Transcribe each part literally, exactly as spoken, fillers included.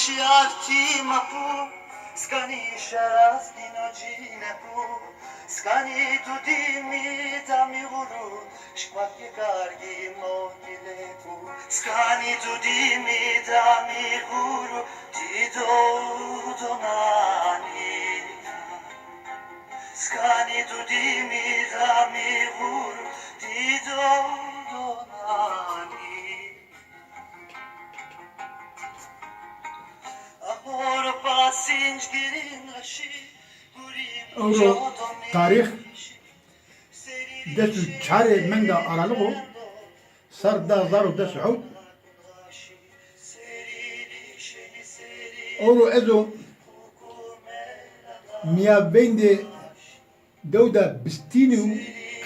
Şiyartî meqû, skanî şeraz dîno cî neqû, skanî tu dîmî damî xuru, şikmat ke kargî motî leqû, skanî tu dîmî damî xuru, dîdo donanî. Skanî tu dîmî damî xuru, dîdo donanî. Ewro tarîx des û çarê menda Aralix o, ser di hezar û des û hewt. Ewro ez o mîyaveyndê dewda Bistînî û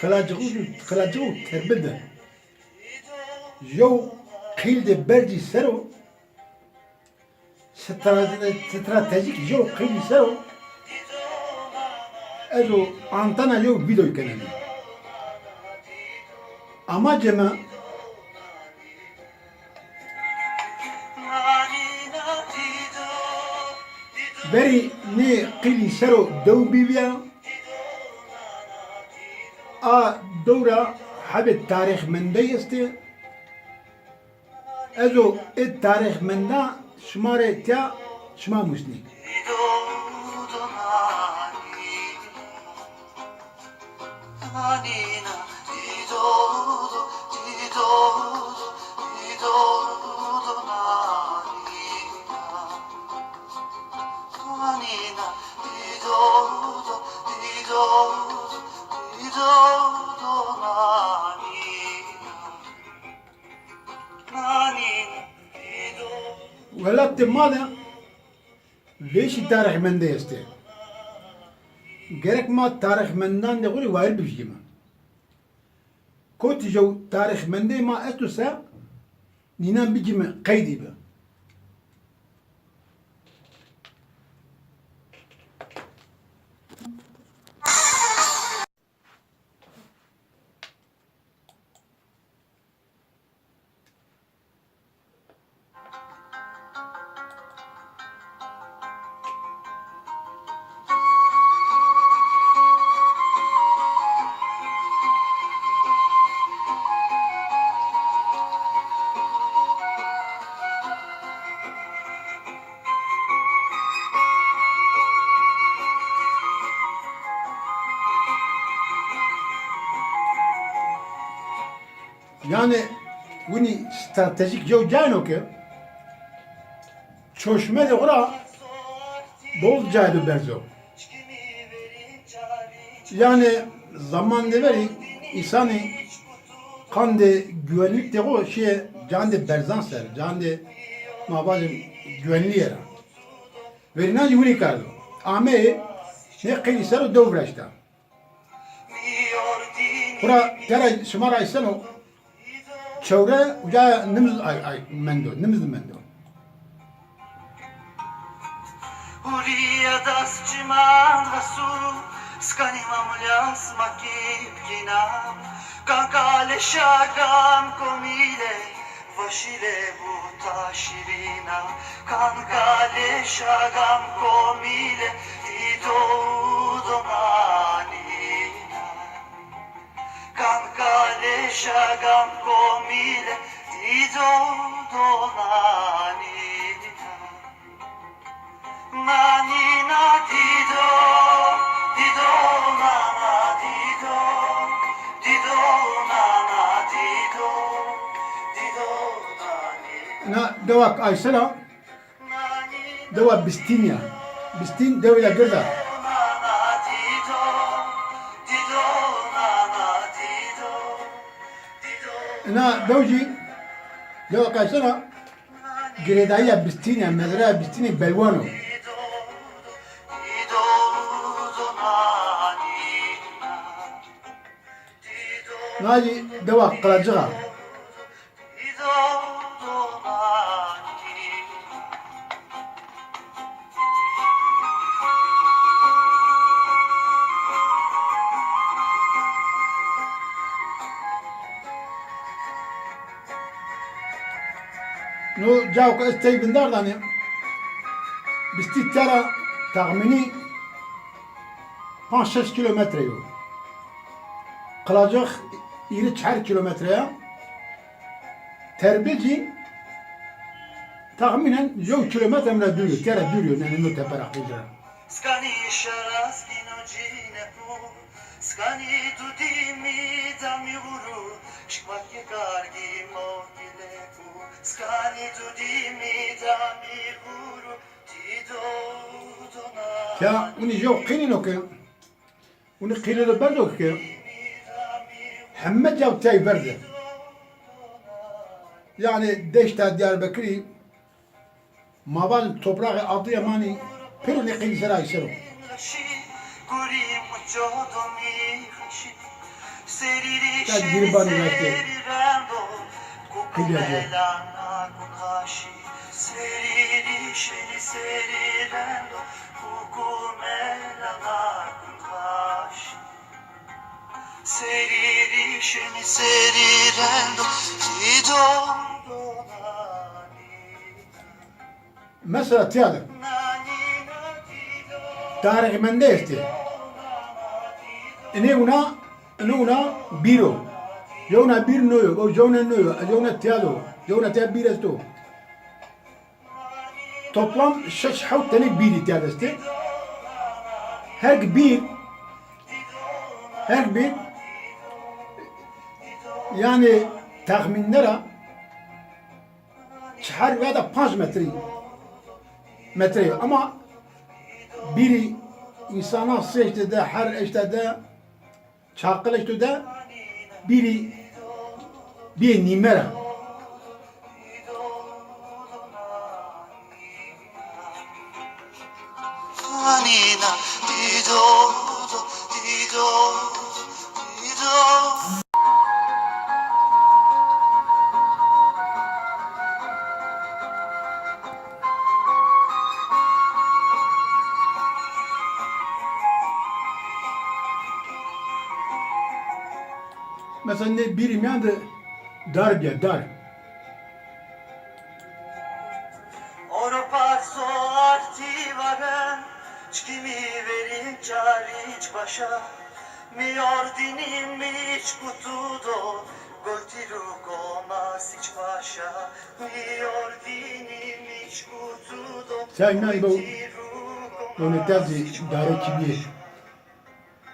Xilaciq û, Xilaciq û Terbil de. Jew qîl de bercî ser o, stra-, stratejîk jew qîlî ser o, ez o antena jew vîdeoy kenenî. Amacê mi verî nê qîlî ser o dew bîbîya, a dew ra hebê tarîxmendey estê. Ez o ê tarîxmenda şima rê tîya şima musnî. Welatê ma de vêşî tarîxmendê estê. Gerek ma tarîxmendandê xo rê wayîr bivîyîme. Kotî jew tarîxmendê ma esto se, nînan bigîme qeydî bi. Yanî winî stratejîk yew cayêno ke çeşmedê xo ra bol cayê do berzo. Yanî zaman de verî însanî qandê güvenlikdê xo şîye candê berzan ser, candê ma vajim güvenlîye ra. Verînan jî winî kerdo. Ameyê nê qîlî ser o dew viraşta. Xura tera şima ra eyseno çewre, uca nimz ay, ay mendo, nimz mendo. Hurîya das çiman vesu, skanî mamulya sima kî bikîna. Kan kalê şagam komîle, vaşîle buta şîrîna. Kan kalê şagam komîle, dîdo donanîna. Kan kalê şagam komîle, dîdo donanîna. Nanîna dîdo, dîdo nana dîdo, dîdo nana dîdo, dîdo nanîna. Na dewak Aysel a. Dewa Bistîn ya. Bistîn dewê ya gird a. Ina dew jî dewa Qayser a. Girêdayîya Bistîn ya, mezraya Bistînê Belwan o. Na jî dewa Qiracix a. No cao ke ez tey vindar danê, Bistî tera texmînî panc şeş kîlometre yo. Qilacix hîrê çar kîlometre ya. Terbilcî texmînen yew kîlometre mira dûr yo, tera dûr yo, yanî no tepe ra qîl ra. Skanî şeras kîno cîne ku, skanî tu dîmî damî vuru, şikmat ke kargî motîle ku, skanî tu dîmî damî vuru, tî do dona. Ya, unî jew qîlîno ke, unî qîlî do berdo ke, heme caw tey verde. Yanî deşta Diyarbekirî, ma vajin topraxê Adıyamanî pêro nê qîlî ser a ser o. Ya giribanî veste. Qîlî ya. Serî rîşenî serî rendo, tî do donanî. Mesela tîya de darixî mende estê. Inê wina, inê wina bîr o. Yewna bîr no yo, o yewna no yo, yewna tîya de o, yewna tîya bîr esto. Toplam şeş hewt tenê bîrî tîya de estê. Herg bîr, herg bîr, yanî texmînne ra çar veya da panc metrî, metre yo. Ama bîrî însana sê eşte de, her eşte de, çaqil eşto de bîrî bîyê nîme ra. Mesela nê bîrî mîyan de dar bîya, dar. Oro parso artî varen, çikî mi verîn çarîç başa, mi ordînî miç kutu do, gotî ru koma siç paşa, mi ordînî miç kutu do. Sen ben bu, gotî ru koma, nonetezî siç dare paşa. Kibî.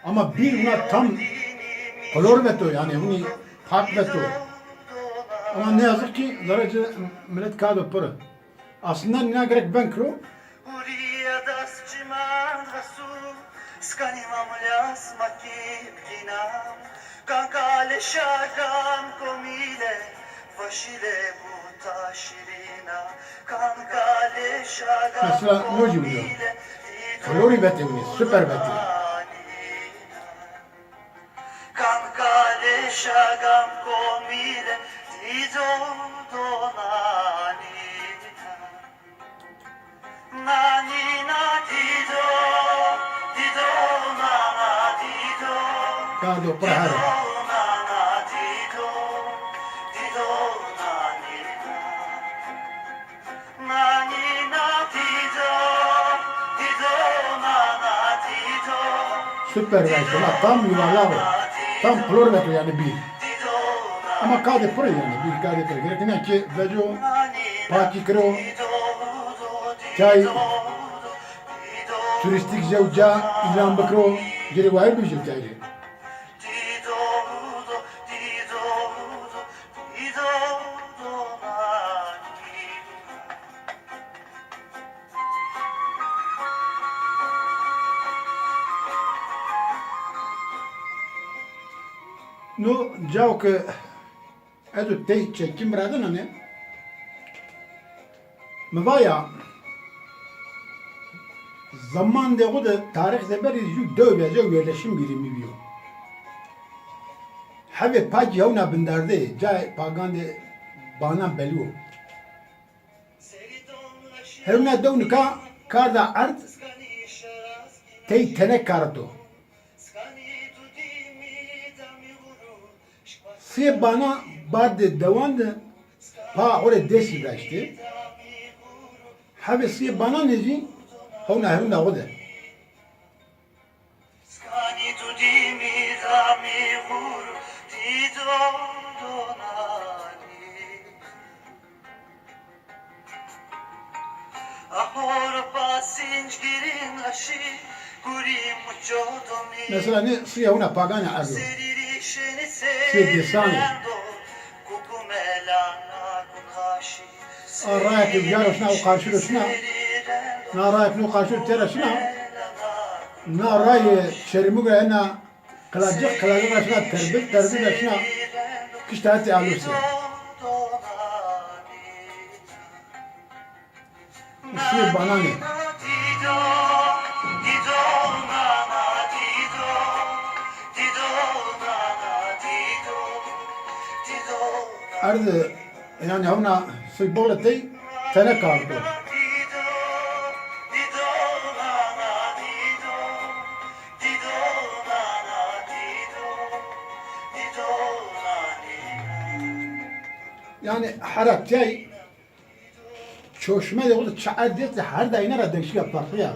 Ama bîr wina tam klor veto, yanî winî pak veto. Ama ne yazık ki zerre ci milet kado pir. Aslında nîna gerek ben kiro. Huriye das çiman rasu, skanî mamulya smakî bikîna, kan kale şagam komîle, faşîle buta şirîna, kan kale şagam. Mesela no jî wina. Klorî vetê winî, super vetê. Kan kale şagam komîle, dîdo do nanî. Nanî na dîdo, dîdo nana dîdo. Kado pir her. Dîdo nana dîdo, dîdo nanî na. Super verdi, ama tam yuvarlak o. Tam klor veto yanî bîr. Ama kadê pir yanî, bîr kadê pir. Gerek nîya ki veco pakî kiro. Çay turîstîk jew ca îlan bikiro. Girê wayir bî jew çay rê. No cao ke ez û tey çekî mi radinanê. Mi va ya, zemandê xo de tarîx de berî jû dew bîya, jew yerleşim bîrî mi bîyo. Hevê pakî hewna bindardeyê, cayê pagandê banan belî wo. Hewna dew nika karda erd tey tenek karito. Sê bana bardê dewan de pa xo rê dêsî veştê. Hevê sê bananê jî Hewna hewna xo de. Mesela nê sîye hewna paganî erdo. Sîye dêsanî. A raya ke vîya ro şina, o qarşî ro şina. Na raya ke no qarşî ro tera şina. Na rayê Çermûg ra ena Qilacix, Qilacix ra şina Terbil, Terbil ra şina kişta hetê Alosî. Sîyê bananê. Erdê, yanî hewna sîy bole tey tene kardo. Yanî hera tey çoşme de, o da çi erdê de, her dayine ra denkşîya farklı ya.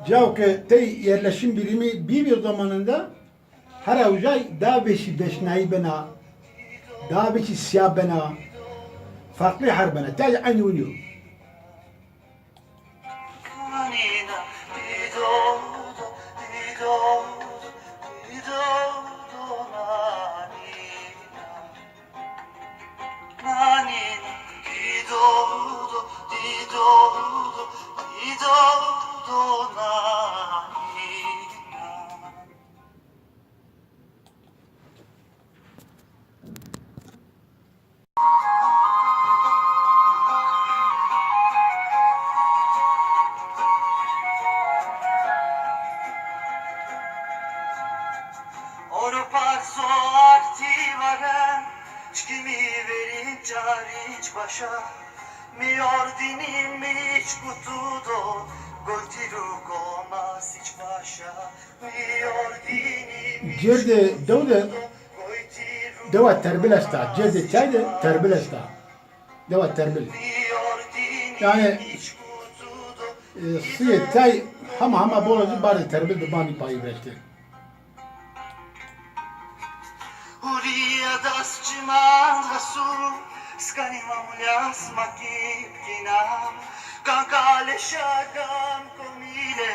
Cao ke tey yerleşim birimi bîbî o zamanında, hera ucay daha beşî beşnayî bena, daha beşî sîya bena, farklı her bena. Tey aynî winî yo. Oro parso artî varen, çikî mi verîn çarînc paşa, mi ordînî miç kutu do, goytî ru goma sîç paşa. Cêrdê dew de dewa Terbil esta. Cêrdê tey de Terbil esta. Dewa Terbil. Yanî, e, sîyê tey hema hema bolo zî bardê Terbil de banî payî veştê. Hurîya das çiman xesu, skanî mamulya smakî bikîna. Kan kalê şagan komîle,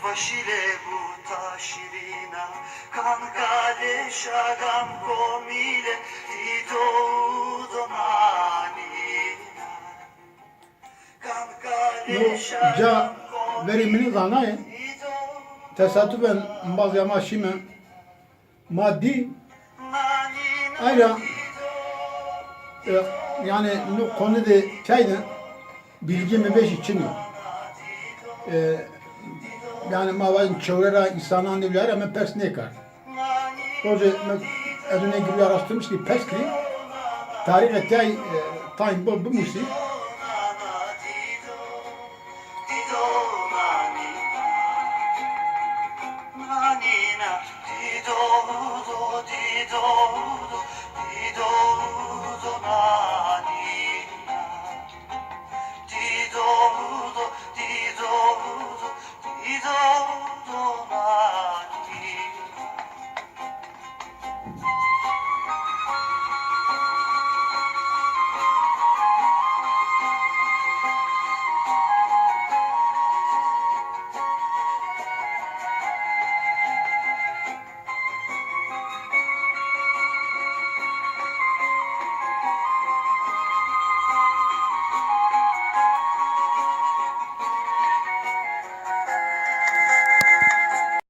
vaşîle buta şirîna. Kan kalê şagan komîle, dîdo donanîna. No ca verê mi nêzanayê, tesadüfen bazê ma şîme, ma dî, ayra, e, yanî no konu de tey de bilgî mi beşî çin o. E, yanî ma vajin çewre ra, însanan de vîyara mi pers nêkerd. Rojê mi, ez nê girî araştırmış kî, pers kî, tarîxê tey, e, tayn bo bimusî.